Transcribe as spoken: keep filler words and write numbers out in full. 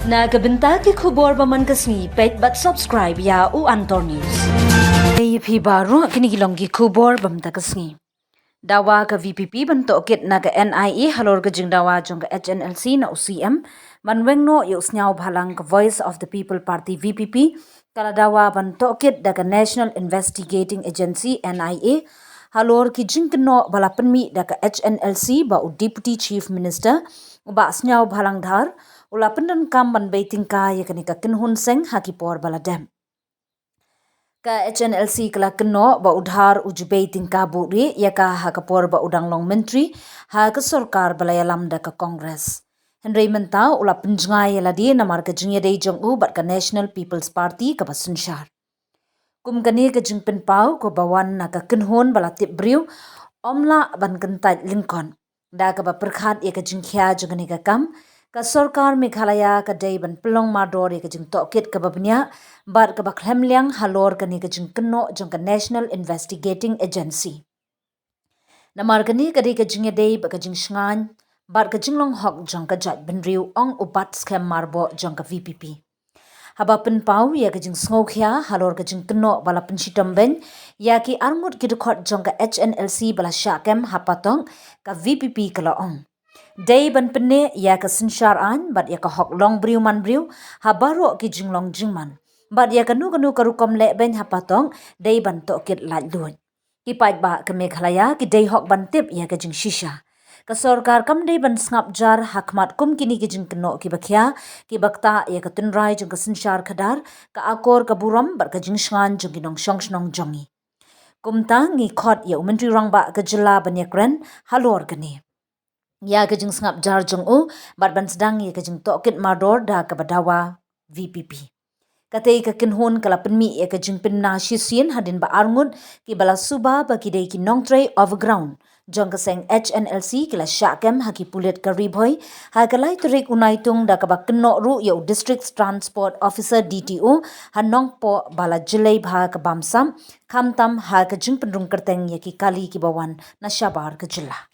Na ka bynta ki khubor ba man ka sngi, peit bad subscribe ïa u Antor News. Ei phi baroh, kine ki long ki khubor ba man ka sngi. Dawa ka V P P ban tohkit na ka N I A halor ka jingdawa jong ka H N L C na u C M ban weng noh ïa u sniawbhalang ka Voice of the People Party, V P P, ka la dawa ban tohkit da ka National Investigating Agency, N I A, halor ki jingkynnoh ba la pynmih da ka H N L C ba u Deputy Chief Minister, u Bah Sniawbhalang Dhar, u la pyndonkam ban bei tyngka ïa kane ka kynhun seng ha ki por ba la dep. Ka H N L C ka la kynnoh ba u Dhar u ju bei tyngka buhrieh ïa ka ha ka por ba u dang long myntri ha ka sorkar ba la ïalam da ka Congress. Hynrei mynta u la pynjngai ïa lade namar ka jingïadei jong u bad ka National People's Party kaba synshar. Kum kane ka jingpynpaw kaba wan na ka kynhun ba la tip briew, ym lah ban kyntait lyngkot. Da kaba pyrkhat ïa ka jingkhia jong kane ka kam, ka sorkar Meghalaya ka dei ban pynlong mardor ïa ka jingtohkit kaba bniah bad kaba khlem liang halor kane ka jingkynnoh jong ka National Investigating Agency. Namar kane ka dei ka jingïadei bad ka jingshngaiñ bad ka jinglong hok jong ka jaitbynriew, ong u Batskhem Myrboh jong ka V P P. Haba pynpaw ïa ka jingsngewkhia halor ka jingkynnoh ba la pynshitom beiñ ïa ki arngut ki dkhot jong ka H N L C ba la shah kem ha Patong, ka V P P ka la ong, dei ban pynneh ïa ka synshar aiñ bad ïa ka hok long briew man briew ha baroh ki jinglong jingman. Bad ïa kano kano ka rukom leh beiñ ha Patong dei ban tohkit laitluid. Ki paidbah ka Meghalaya ki dei hok ban tip ïa ka jingshisha. Ka sorkar kam dei ban sngap jar ha khmat kum kine ki jingkynnoh kiba khia, kiba ktah ïa ka tynrai jong ka synshar khadar, ka akor ka burom bad ka jingshngaiñ jong ki nongshong shnong jong ngi. Kumta ngi khot ïa u Myntri Rangbah ka jylla ban ïakren halor kane ïa ka jingsngap jar jong u bad ban sdang ïa ka jingtohkit mardor da kaba dawa V P P. Katei ka kynhun ka la pynmih ïa ka jingpynbna shisien hadien ba arngut kiba la suba ba ki dei ki nongtrei overground jong ka seng H N L C ki la shah kem ha ki pulit ka Ri Bhoi ha ka lai tarik u Naitung, da kaba kynnoh ruh ïa u District Transport Officer, D T O, ha Nongpoh ba la jyllei bha ka bamsap, khamtam ha ka jingpynrung kyrteng ïa ki kali kiba wan na shabar ka jylla.